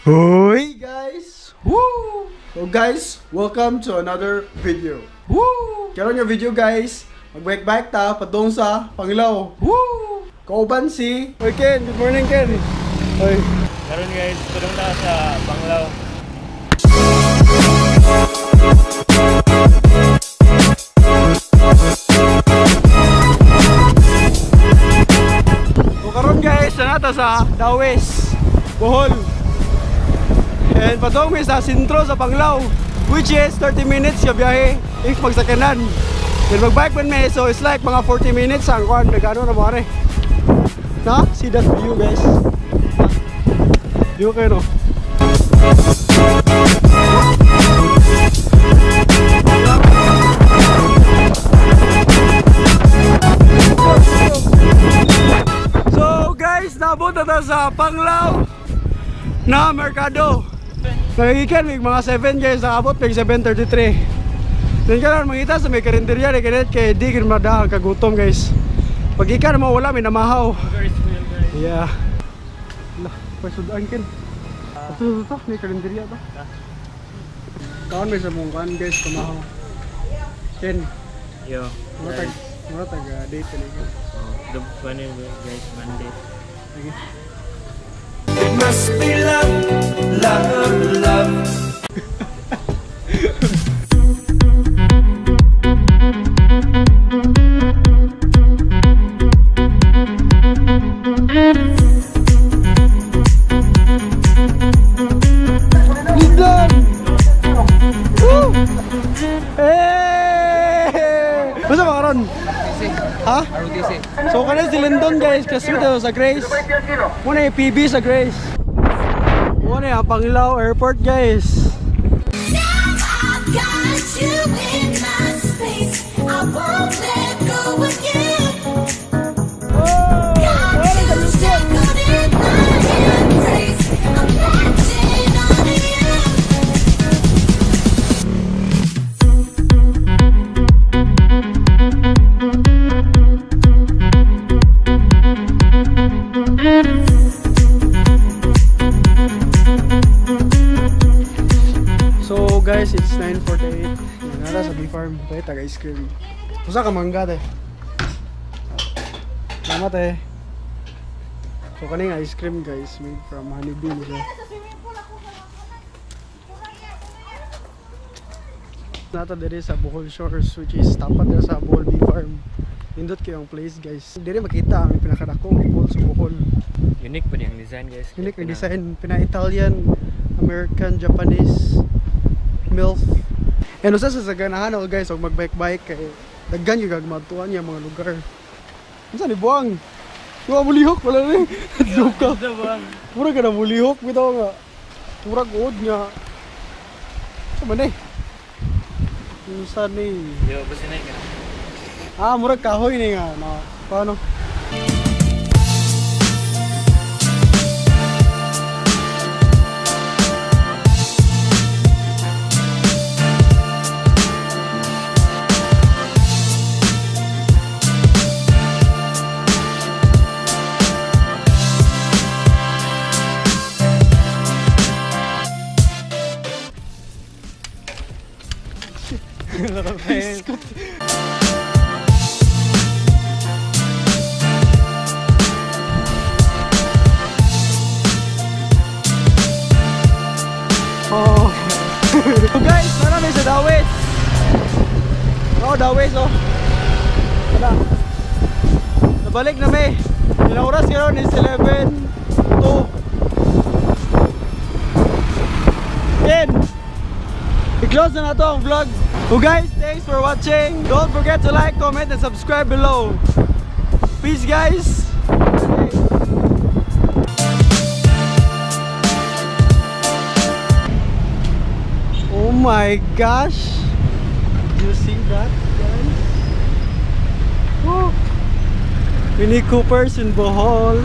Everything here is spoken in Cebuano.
Hoy guys! Woo! So guys, welcome to another video. Woo! Karon nga video guys, mag-bike-bike ta padung sa Panglao. Woo! Kauban si Oy Ken, good morning Ken. Oy. Karon guys, padung ta sa Panglao. So karon guys, nata sa Dawes, Bohol. And padung mi sa sentro sa Panglao, which is 30 minutes ka biyahe if magsakyanan. Then magbike man mi, so it's like mga 40 minutes ang kuan, nagano na mo are. Na, see that view guys. View kayo no. So guys, nabot na ta sa Panglao na Merkado. Nagigikan mig mga 7 guys, nakabot mig 7:33. Then karon mangita sa may karinderya ni kanit kay di gid madahang kagutom guys. Pag ikan mo wala may namahaw. Yeah. Lah, pasudan kin. Ito, ito, ito, may karinderya ba? Kaon may sa mong kuan guys, kamahaw. Ken, Yo. mura tag date ni ken. Oh, the funny guys, Monday. Sige. It must be love, love, love. Lindon! Woo! Hey! Basta ba karon? Ha? ROTC. So karon si Lindon guys, kasi dito sa Grace. Muna yung PB sa Grace. Muna yung Panglao Airport guys. Now I've got you in my space. I won't let go again. Oh! Got you shackled in my embrace. I'm latching onto you. So guys, it's 9:48. Nara sa Bee Farm, tayo taga ice cream. Usa ka mangga te. Salamat eh. So kaning ice cream guys, made from honeybee ni siya. Nata diri sa Bohol Shores, which is tapat diri sa Bohol Bee Farm. Nindot kayo ang place guys. Diri makita ang pinakadakong pool sa Bohol. Unique pa ang design guys. Unique ang design, pina-Italian, American, Japanese, MILF. And usa sa ganahan ako guys, og mag-bike-bike kay daghan yung gagmatuan niya mga lugar. Unsa ni buwang? Wa mulihok wala ni. Joke ka. Mura ka na mulihok bitaw nga. Murag uod nga. Sa man eh? Unsa ni? Yo, basta na ka. Ah, murag kahoy ni nga. Na, paano? Oh. So guys, nara mi sa Dawes. Oh, Dawes oh. Wala. Nabalik na mi. Ilang oras karon is 11:02. Ken, i-close na nato ang vlog. So guys, thanks for watching. Don't forget to like, comment, and subscribe below. Peace guys. Oh my gosh! Did you see that, guys? Woo! Mini Coopers in Bohol.